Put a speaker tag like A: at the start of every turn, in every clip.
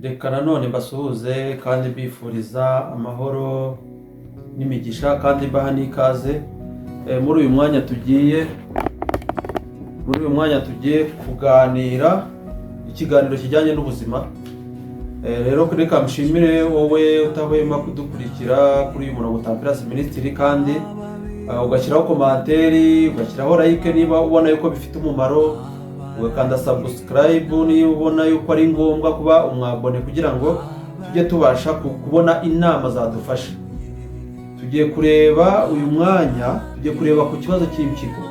A: Reka nanone mbasuhuze kandi mbifuriza amahoro n'imigisha, kandi mbaha n'ikaze muri uyu mwanya tugiye kuganira ikiganiro kijyanye n'ubuzima. Rero reka mshimire wowe utahwema kudukurikira kuri uyu murongo Temperance Ministry, kandi ugashyiraho commentaire, ugashyiraho like niba ubona yuko bifite umumaro, ugakanda subscribe niba ubona yuko ari ngombwa kuba umwabone, kugira ngo tujye tubasha kubona inama zadufasha. Tugiye kureba uyu mwanya, tugiye kureba ku kibazo cy'impyiko,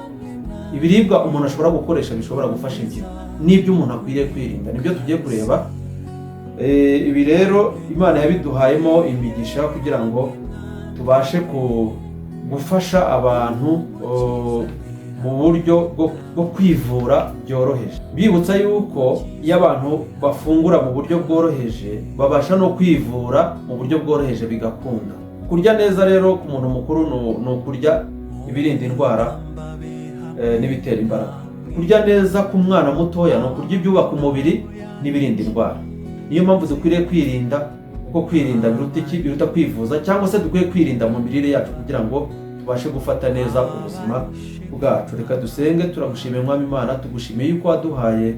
A: ibiribwa umuntu ashobora gukoresha bishobora gufasha impyiko n'ibyo umuntu akwiriye kwirinda, nibyo tugiye kureba. Ibi rero Imana yabiduhayemo imigisha kugira ngo tubashe gufasha abantu mu buryo bwo kwivura byoroheje. Bibutsa yuko iyo abantu bafungura mu buryo bworoheje, babasha no kwivura mu buryo bworoheje bigakunda. Kurya neza rero ku muntu mukuru ni ukurya ibirinda indwara n'ibitera imbaraga. Kurya neza ku mwana mutoya ni ukurya ibyubaka umubiri n'ibirinda indwara. Niyo mpamvu dukwiriye kwirinda, kuko kwirinda biruta iki? Biruta kwivuza. Cyangwa se dukwiye kwirinda mu mirire yacu kugira ngo tubashe gufata neza ubuzima bwacu. Reka dusenge. Turagushimiye, Mwami Imana, tugushimiye yuko waduhaye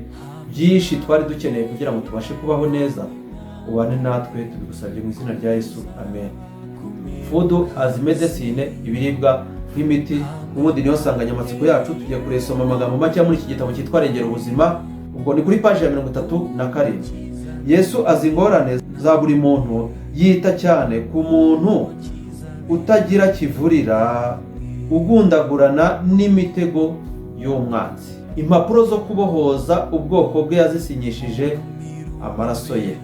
A: byinshi twari dukeneye kugira ngo tubashe kubaho neza. Ubane natwe, tubigusabye mu izina rya Yesu, amen. Food as medicine, ibiribwa nk'imiti, n'ubundi niyo nsanganyamatsiko yacu. Tugiye kuresoma amagambo make muri iki gitabo cyitwa Rengera Ubuzima. Ubwo ni kuri paji ya 37. Yesu azi ingorane za buri muntu, yita cyane ku muntu utagira kivurira, ugundagurana n'imitego y'umwanzi. Impapuro zo kubohoza ubwoko bwe yazisinyishije amaraso ye.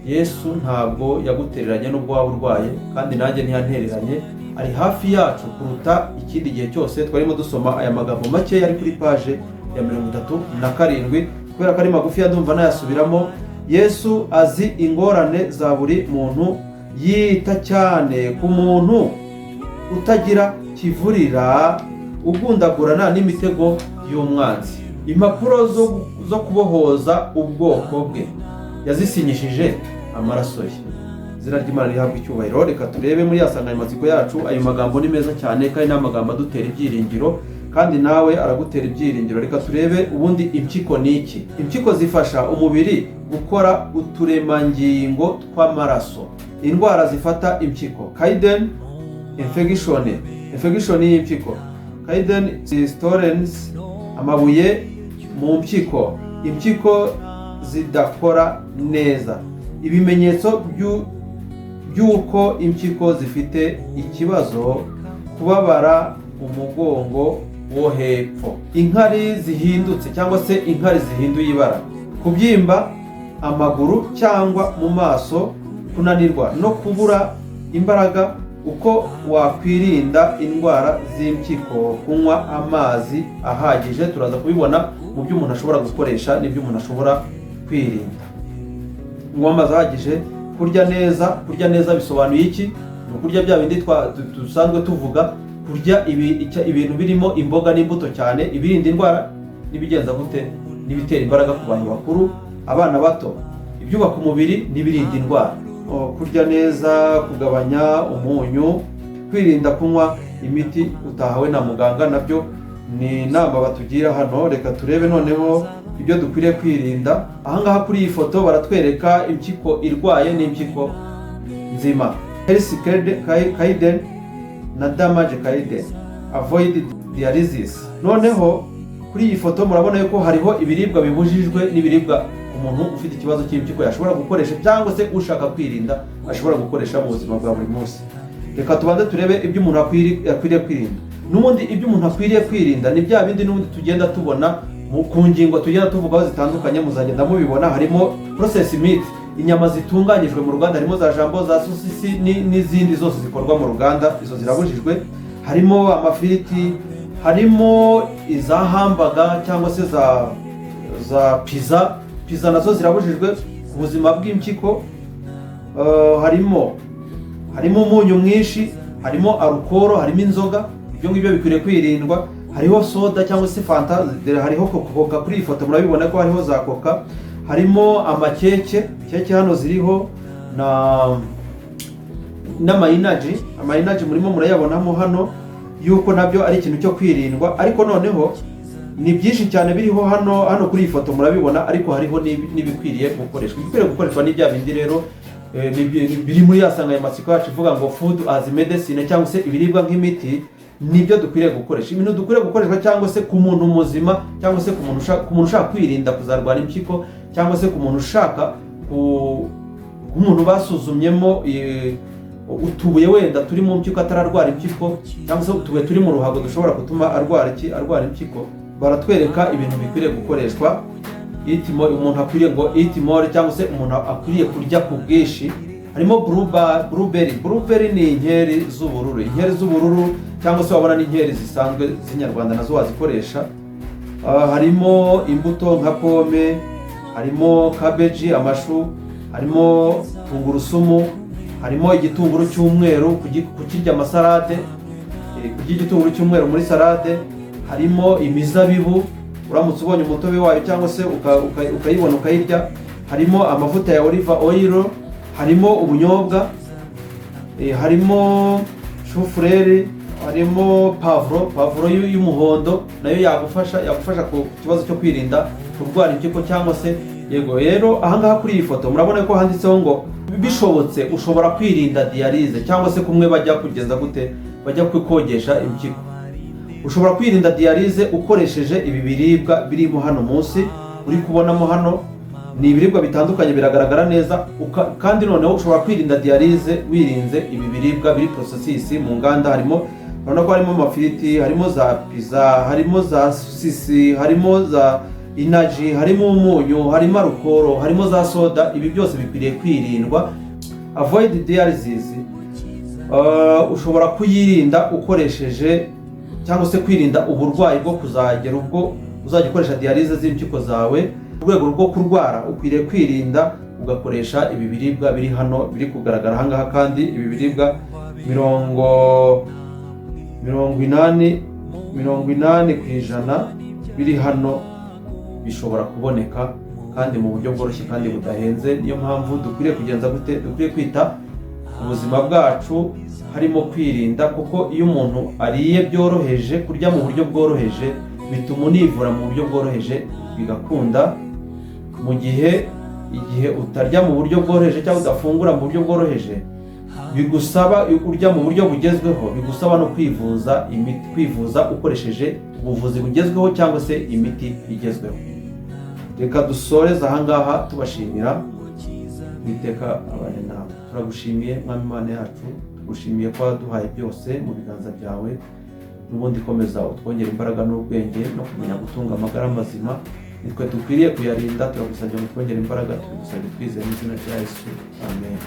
A: Yesu ntabwo yagutereranye n'ubwo waba urwaye, kandi nanjye ntiyantereranye. Ari hafi yacu kuruta ikindi gihe cyose. Twarimo dusoma aya magambo makeya ari kuri paje ya 37. Kubera ko ari magufi, ndumva nayasubiramo. Yesu azi ingorane za buri muntu, yita cyane ku muntu utagira kivurira, ugundagurana n'imitego y'umwanzi. Impapuro zo kubohoza ubwoko bwe yazisinyishije amaraso ye. Izina ry'Imana rihabwa icyubahiro. Reka turebe muri ya nsanganyamatsiko yacu. Ayo magambo ni meza cyane, kandi ni amagambo adutera ibyiringiro, kandi nawe aragutera ibyiringiro. Reka turebe ubundi impyiko ni iki. Impyiko zifasha umubiri gukora uturemangingo tw'amaraso. Indwara zifata impyiko: kidney infection, infection y'impyiko, kidney stones, amabuye mu mpyiko, impyiko zidakora neza. Ibimenyetso by'uko impyiko zifite ikibazo: kubabara umugongo wo hepfo, inkari zihindutse cyangwa se inkari zihinduye ibara, kubyimba amaguru cyangwa mu maso, kunanirwa no kubura imbaraga. Uko wakwirinda indwara z'impyiko: kunywa amazi ahagije. Turaza kubibona mu byo umuntu ashobora gukoresha n'ibyo umuntu ashobora kwirinda. Kunywa amazi ahagije, kurya neza. Kurya neza bisobanuye iki? Ni ukurya bya bindi dusanzwe tuvuga, kurya ibintu birimo imboga n'imbuto cyane, ibirinda indwara n'ibigenza gute, n'ibitera imbaraga ku bantu bakuru, abana bato, ibyubaka umubiri n'ibirinda indwara. Kurya neza, kugabanya umunyu, kwirinda kunywa imiti utahawe na muganga, nabyo ni inama batugira hano. Reka turebe noneho ibyo dukwiriye kwirinda. Ahangaha kuri iyi foto baratwereka impyiko irwaye n'impyiko nzima, healthy kidney na damage kidney, avoid dialysis. Noneho kuri iyi foto murabona yuko hariho ibiribwa bibujijwe n'ibiribwa umuntu ufite ikibazo cy'impyiko yashobora gukoresha, cyangwa se ushaka kwirinda ashobora gukoresha mu buzima bwa buri munsi. Reka tubanze turebe ibyo umuntu akwiriye kwirinda. N'ubundi ibyo umuntu akwiriye kwirinda ni bya bindi n'ubundi tugenda tubona ku ngingo tugenda tuvugaho zitandukanye, muzagenda mubibona. Harimo processed meat, inyama zitunganyijwe mu ruganda, harimo za jambon, za sosisi n'izindi zose zikorwa mu ruganda, izo zirabujijwe. Harimo amafiriti, harimo iza hamburger cyangwa se za pizza. Pizza nazo zirabujijwe ku buzima bw'impyiko. Harimo umunyu mwinshi, harimo alcohol, harimo inzoga, ibyo ngibyo bikwiriye kwirindwa. Hariho soda cyangwa se Fanta, dore hariho Coca. Kuri iyi foto murabibona ko hariho za Coca, Harimo amakeke, keke hano ziriho na n'ama energy. Ama energy murimo murayabonamo hano yuko nabyo ari ikintu cyo kwirindwa. Ariko noneho ni byinshi cyane biriho hano kuri iyi foto murabibona, ariko hariho n'ibikwiriye gukoreshwa. Ibikwiriye gukoreshwa ni bya bindi rero biri muri ya nsanganyamatsiko yacu ivuga ngo "Food as medicine", cyangwa se ibiribwa nk'imiti. Nibyo dukwiriye gukoresha, ibintu dukwiriye gukoreshwa, cyangwa se ku muntu muzima, cyangwa se ku muntu ushaka kwirinda kuzarwara impyiko, cyangwa se ku muntu basuzumyemo utubuye wenda turi mu mpyiko atararwara impyiko, cyangwa se utubuye turi mu ruhago dushobora gutuma arwara iki? Arwara impyiko. Baratwereka ibintu bikwiriye gukoreshwa. Eat more, umuntu akwiriye ngo eat more, cyangwa se umuntu akwiriye kurya ku bwinshi. Harimo blueberry. Blueberry ni inkeri z'ubururu, inkeri z'ubururu, cyangwa se wabona n'inkeri zisanzwe z'inyarwanda nazo wazikoresha. Harimo imbuto nka pome, harimo cabbage, amashu, harimo tungurusumu, harimo igitunguru cy'umweru, kukirya amasalade, kurya igitunguru cy'umweru muri salade. Harimo imizabibu, uramutse ubonye umutobe wayo cyangwa se ukayibona ukayirya. Harimo amavuta ya olive oil, harimo ubunyobwa, harimo chou-fleur, harimo pavuro, pavuro y'umuhondo nayo yagufasha ku kibazo cyo kwirinda kurwara impyiko cyangwa se. Yego rero, ahangaha kuri iyi foto murabona ko handitseho ngo bishobotse ushobora kwirinda dialyse, cyangwa se kumwe bajya kugeza gute, bajya kogesha impyiko. Ushobora kwirinda dialyse ukoresheje ibi biribwa birimo hano munsi uri kubonamo hano. Ni ibiribwa bitandukanye, biragaragara neza. Kandi noneho ushobora kwirinda dialyse wirinze ibi biribwa biri processed mu nganda. Harimo, urabona ko harimo amafiriti, harimo za pizza, harimo za sosisi, harimo za energy, harimo umunyu, harimo alcohol, harimo za soda. Ibi byose bikwiriye kwirindwa. Avoid dialysis, ushobora kuyirinda ukoresheje, cyangwa se kwirinda uburwayi bwo kuzagera ubwo uzajya ukoresha dialyse z'impyiko zawe. Mu rwego rwo kurwara, ukwiriye kwirinda ugakoresha ibi biribwa biri hano, biri kugaragara ahangaha. Kandi ibi biribwa 80% biri hano bishobora kuboneka kandi mu buryo bworoshye kandi budahenze. Niyo mpamvu dukwiriye kugenza gute? Dukwiriye kwita ku buzima bwacu, harimo kwirinda, kuko iyo umuntu ariye byoroheje, kurya mu buryo bworoheje bituma univura mu buryo bworoheje bigakunda, mu gihe igihe utarya mu buryo bworoheje cyangwa udafungura mu buryo bworoheje, bigusaba urya mu buryo bugezweho, bigusaba no kwivuza imiti, kwivuza ukoresheje ubuvuzi bugezweho cyangwa se imiti igezweho. Reka dusoreze ahangaha tubashimira. Uwiteka abane nawe. Turagushimiye, Mwami Imana yacu, tugushimiye ko waduhaye byose mu biganza byawe. N'ubundi komeza utwongera imbaraga n'ubwenge no kumenya gutunga amagara mazima. Nitwe dukwiriye kuyarinda. Turagusabye ngo twongere imbaraga. Tubigusabye twizeye mu izina rya Yesu, amen.